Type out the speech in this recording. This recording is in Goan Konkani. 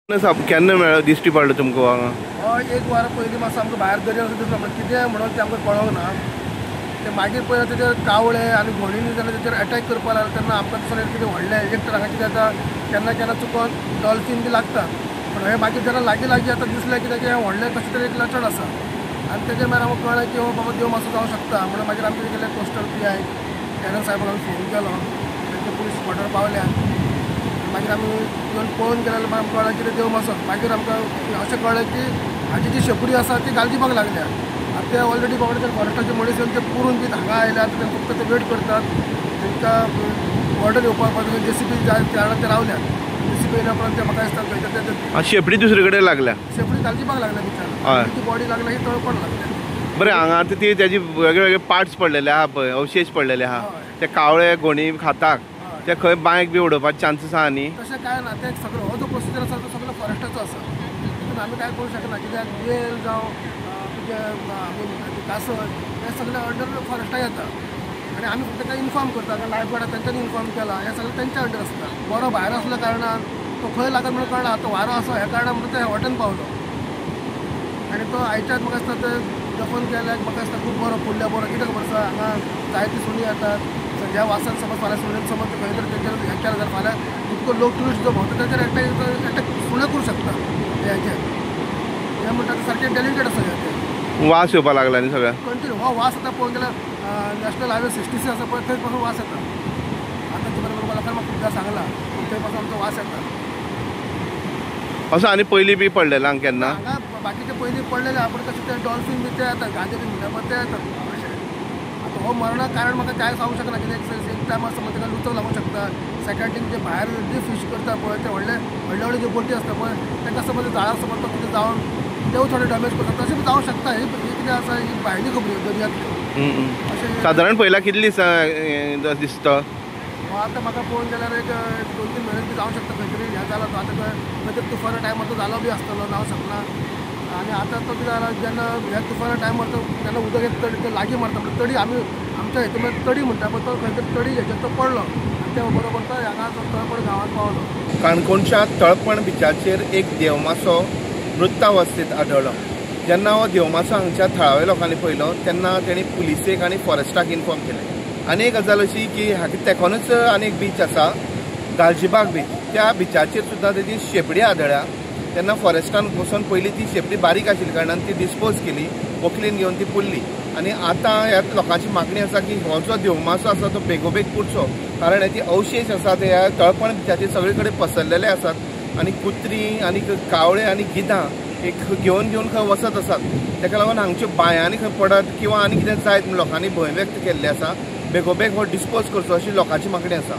केन्ना मेळ्ळो दिश्टी पडलो तुमकां हांगा? हय, एक वर पयलीं मातसो आमकां भायर दर्यार दिसलो, म्हणल्यार कितें म्हणून तें आमकां कळोंक ना. ते मागीर पळयलें तेजेर कावळे आनी घोणींनी जेन्ना तेजेर एटॅक करपाक लागले तेन्ना आमकां दिसलें कितें व्हडलें. एक तर हांगा कितें जाता केन्ना केन्ना चुकोन डॉल्फीन बी लागता, पूण हें मागीर जेन्ना लागीं लागीं आतां दिसलें कितें की हें व्हडलें कशें तरी एक लचण आसा आनी तेजेर मागीर आमकां कळ्ळें की हो बाबा देव मासो जावंक शकता म्हणून मागीर आमी कितें केलें, कोस्टल PI Canon साहेबाक आमी फोन केलो, तेंचे पुलीस स्पॉटार पावल्या. मागीर आमी येवन पळोवन गेले जाल्यार आमकां कळ्ळें कितें देव मासो. मागीर आमकां अशें कळ्ळें की हाची जी शेपडी आसा ती गालजीबाग लागल्या आनी ते ऑलरेडी बाबडे ते फॉरेस्टाचे मनीस येवन ते पुरून बी हांगा आयल्या. आतां ते फक्त ते वेट करतात, तांकां ऑर्डर येवपाक JCB जाय त्या कारणान ते रावल्यात. JCB येयल्या उपरांत ते म्हाका दिसता खंय ते शेपडी दुसरे कडेन लागल्या, शेपडी गालजीबाग लागल्या बिचार, ती बॉडी लागल्या ही तळपण लागल्या. बरें, हांगा आतां ती तेजी वेगळे वेगळे पार्ट्स पडलेले आहा पळय, अवशेश पडलेले आहा, ते कावळे घोणी खाताक ते खंय बांयक बी उडोवपाचे चान्सीस आहा न्ही? तशें कांय ना, ते सगळो हो जो प्रोसिजर आसा तो सगळो फॉरेस्टाचो आसा, तितून आमी कांय करूंक शकना. कित्याक वेल जावं तुजें आमी म्हणटा ते कासव हे सगळे अंडर फॉरेस्टाक येता आनी आमी फक्त तांकां इन्फॉर्म करता. कारण लायफ गार्डाक तेंच्यांनी इन्फॉर्म केला, हें सगळें तेंच्या अंडर आसता. बरो भायर आसल्या कारणान तो खंय लागत म्हणून कळना, तो वारो आसा ह्या कारणान म्हणून ते वाटेन पावलो आनी तो आयच्यात म्हाका दिसता ते दफन केल्यार म्हाका दिसता खूब बरो फुडल्या बरो. कितें खबर आसा हांगा जायती सुणी येतात, ज्या वासान समज फाल्यां सुणेन समज खंय तरी तेंचेर हें केलें जाल्यार फाल्यां इतको लोक ट्युरिस्ट जो भोंवता तेंचेर एटॅक सुणें करूं शकता. हेचेर हें म्हणटा ते सारकें डेलिकेट आसा. हें वास येवपाक लागला न्ही सगळ्या कंटिन्यू हो वास आतां पळोवंक गेल्यार नॅशनल हायवे 66 आसा पळय थंय पासून वास येता. आतां ते बरोबर लोकांक म्हाका खुबदां सांगलां पूण थंय पासून आमचो वास येता असो. आनी पयलीं बी पडलेला हांगा केन्ना? हांगा बाकीचे पयलीं पडलेले आहा, पूण कशें ते डॉल्फीन बी ते येतात, गांजे बी म्हणटा पळय ते येतात अशें. आतां हो मरणाक कारण म्हाका कांय सांगूंक शकना, कित्याक एक टायमार समज ताका लुचो लागूंक शकता. सेकंड थिंग जे भायर जे फीश करता पळय ते व्हडले व्हडले व्हडले जे बोटी आसता पळय तांकां समज जाळार समज तो कितें जावन तेवूय थोडे डॅमेज करूं शकता, अशें बी जावंक शकता. ही कितें आसा ही भायली खबरी दर्यांतल्यो. अशें सादारण पयला कितले दिसा दिसता? आतां म्हाका पळोवन गेल्यार एक 2-3 म्हयने बी जावंक शकता. खंय तरी हें जाला तो आतां खंय तरी तुफाना टायमार तो जालो बी आसतलो, जावंक शकना. आनी आतां तो कितें जाला जेन्ना ह्या तुफाना टायमार तो तेन्ना उदक एक तडी ते लागीं मारता, म्हणल्यार तडी आमी आमच्या हितून तडी म्हणटा पळय, तो खंय तरी तडी हेचेर तो पडलो आनी त्या बरोबर तो हांगा तळपण गांवांत पावलो. काणकोणच्या तळपण बिचाचेर एक देवमासो मृतावस्थेत आढळ्ळो. जेन्ना हो देवमासो हांगच्या थळाव्या लोकांनी पळयलो तेन्ना तेणी पुलिसेक आनी फॉरेस्टाक इन्फॉर्म केलें. आनी एक गजाल अशी की हाका तेकोनूच आनी एक बीच आसा, गालजीबाग बीच, त्या बिचाचेर सुद्दां तेजी शेपडी आदळ्या. तेन्ना फॉरेस्टान वचून पयलीं ती शेपडी बारीक आशिल्ल्या कारणान ती डिस्पोज केली, वखलीन घेवन ती पुरली. आनी आतां ह्या लोकांची मागणी आसा की हो जो देवमासो आसा तो बेगोबेग पुरचो, कारण हेची अवशेश आसा ते ह्या तळपण बिचाचेर सगळे कडेन पसरलेले आसात आनी कुत्री आनी कावळे आनी गिदां एक घेवन घेवन खंय वचत आसात. ताका लागून हांगच्यो बांयांनी खंय पडत किंवा आनी कितें जायत म्हूण लोकांनी भंय व्यक्त केल्ले आसा. बेगोबेग हो डिस्पोज करचो अशी लोकांची मागणी आसा.